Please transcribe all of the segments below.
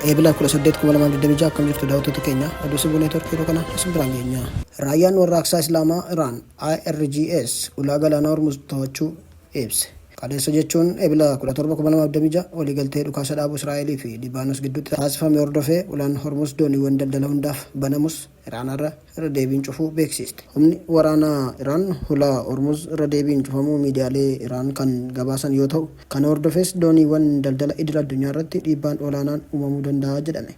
Eebila 18, 2026 akkam jirtu daawwattoota keenya? Oduu Sibuu Neetwork yeroo kana isin biraan geenya. Raayyaan Warraaqsaa Islaamaa Iraan, IRGS, ulaa galaanaa Hormuz to'achuu ibse. Kaleessa jechuun Ebla 17, 2026 waliigaltee dhukaasa dhaabuu Israa'elii fi Libaanos gidduutti taasifame hordofee ulaan Hormuz dooniiwwan daldala hundaaf banamus Iraan har'a irra deebiin cufuu beeksiiste. Humni waraanaa Iraan hulaa Hormuz irra deebiin cufamuu miidiyaalee Iraan kan gabaasan yoo ta'u, kana hordofees dooniiwwan daldala idil addunyaa irratti dhiibbaan olaanaan uumamuu danda'a jedhame.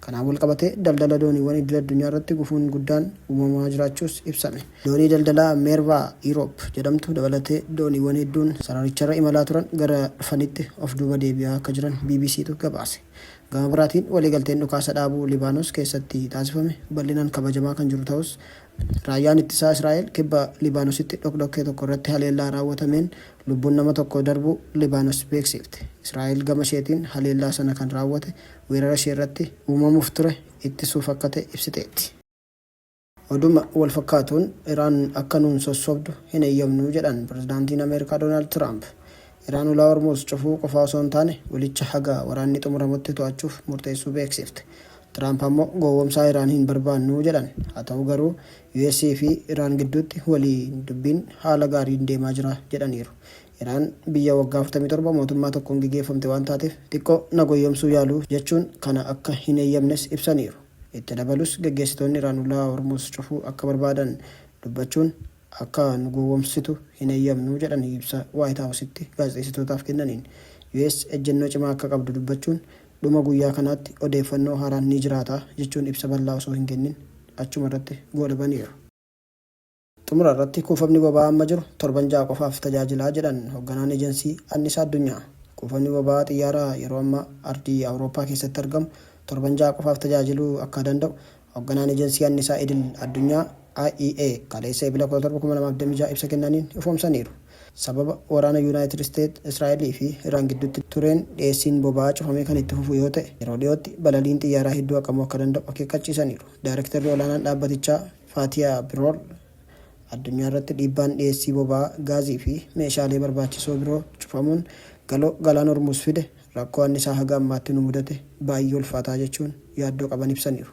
Kanaan walqabatee daldala dooniiwwan idil addunyaa irratti gufuun guddaan uumamaa jiraachuus ibsame. Doonii daldalaa Meervaa Iiroop jedhamtu dabalatee dooniiwwan hedduun sararicharra imalaa turan gara dhufanitti of duuba deebi'aa akka jiran BBCtu gabaase. Gama biraatiin waliigalteen dhukaasa dhaabuu Libaanos keessatti taasifame bal'inaan kabajamaa kan jiru ta'us, Raayyaan Ittisaa Israa'el kibba Libaanositti dhokdhokkee tokko irratti haleellaa raawwatameen lubbuun nama tokkoo darbuu Libaanos beeksiifte. Israa'el gama isheetiin haleellaa sana kan raawwate weerara isheerratti uumamuuf ture ittisuuf akka ta'e ibsiteetti. Oduma wal fakkaatuun Iraan akka nuun sossobdu hin eeyyamnu jedhan Pirezidaantiin Ameerikaa Doonaald Tiraamp. Iraan ulaa Hormuuz cufuu qofaa osoo hin taane ulicha haga waraanni xumuramutti to'achuuf murteessuu beeksifte. Tiraamp ammoo gowwomsaa Iraan hin barbaannu jedhan. Haa ta'u garuu US fi Iraan gidduutti waliin dubbiin haala gaariin deemaa jira jedhaniiru. Iraan biyya waggaa 47 mootummaa tokkoon gegeeffamte waan taateef xiqqoo na goyyomsuu yaalu jechuun kana akka hin eeyyamnes ibsaniiru. Itti dabalus geggeessitoonni Iraan ulaa Hormuuz cufuu akka barbaadan dubbachuun akka nu gowwomsitu hin eeyyamnu jedhan ibsa Waayit Haawusitti gaazexeessitootaaf kennaniin. US ejjennoo cimaa akka qabdu dubbachuun dhuma guyyaa kanaatti odeeffannoo haaraan ni jiraata jechuun ibsa bal'aa osoo hin kennin achuma irratti goolabaniiru. Xumura irratti kuufamni boba'aa amma jiru torban ja'a qofaaf tajaajila jedhan hogganaan Ejensii Annisaa Addunyaa. Kuufamni boba'aa xiyyaaraa yeroo ammaa ardii Awurooppaa keessatti argamu torban ja'a qofaaf tajaajiluu akka danda'u hogganaan Ejensii Annisaa Idil Addunyaa, IEA, kaleessa Ebila 17, 2026 ibsa kennaniin ifoomsaniiru. Sababa waraana Yunaayitid Isteet, Israa'elii fi Iraan gidduutti tureen dhiyeessiin boba'aa cufamee kan itti fufu yoo ta'e yeroo dhiyootti balaliin xiyyaaraa hedduu haqamuu akka danda'u akeekkachiisaniiru. Daarektarri olaanaan dhaabbatichaa Faatiyaa Birool addunyaarratti dhiibbaan dhiyeessii boba'aa, gaazii fi meeshaalee barbaachisoo biroo cufamuun galoo Galaan Hormuuz fide rakkoo annisaa haga ammaatti nu mudate baayyee ulfaataa jechuun yaaddoo qaban ibsaniiru.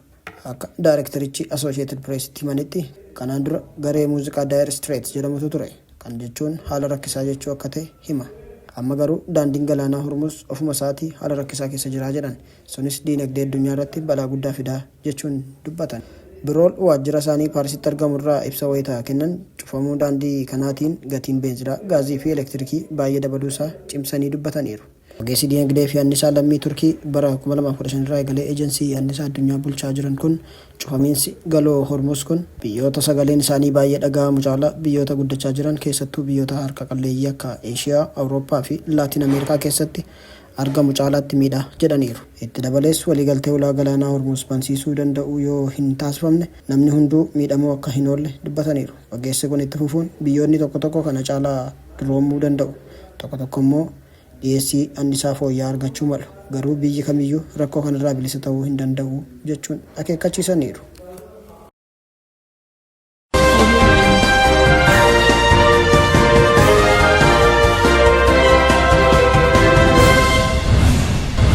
Akka daarektarichi Asoosheetid Pireesitti himanitti, kanaan dura garee muuziqaa Dire Straits jedhamutu ture. Kana jechuun haala rakkisaa jechuu akka ta'e hima. Amma garuu daandiin galaanaa Hormuuz ofuma isaatii haala rakkisaa keessa jira jedhan. Sunis diinagdee addunyaa irratti balaa guddaa fida jechuun dubbatan. Birool waajjira isaanii Paarisitti argamu irraa ibsa wayita kennan cufamuu daandii kanaatiin gatiin beenzilaa, gaazii fi elektirikii baay'ee dabaluu isaa cimsanii dubbataniiru. Ogeessi diinagdee fi annisaa lammii Turkii bara 2015 irraa eegalee Ejensii Annisaa Addunyaa bulchaa jiran kun cufamiinsi galoo Hormuuz kun biyyoota sagaleen isaanii baay'ee dhaga'amu caalaa biyyoota guddachaa jiran keessattuu biyyoota harka qalleeyyii akka Eeshiyaa, Awurooppaa fi Laatiin Ameerikaa keessatti argamu caalaatti miidha jedhaniiru. Itti dabalees waliigaltee ulaa galaanaa Hormuuz bansiisuu danda'u yoo hin taasifamne namni hunduu miidhamuu akka hin oolle dubbataniiru. Ogeessi kun itti fufuun biyyoonni tokko tokko kana caalaa duroomuu danda'u, tokko tokko immoo dhiyeessii annisaa fooyya'aa argachuu malu. Garuu biyyi kamiyyuu rakkoo kanarraa bilisa ta'uu hin danda'u jechuun akeekkachiisaniiru.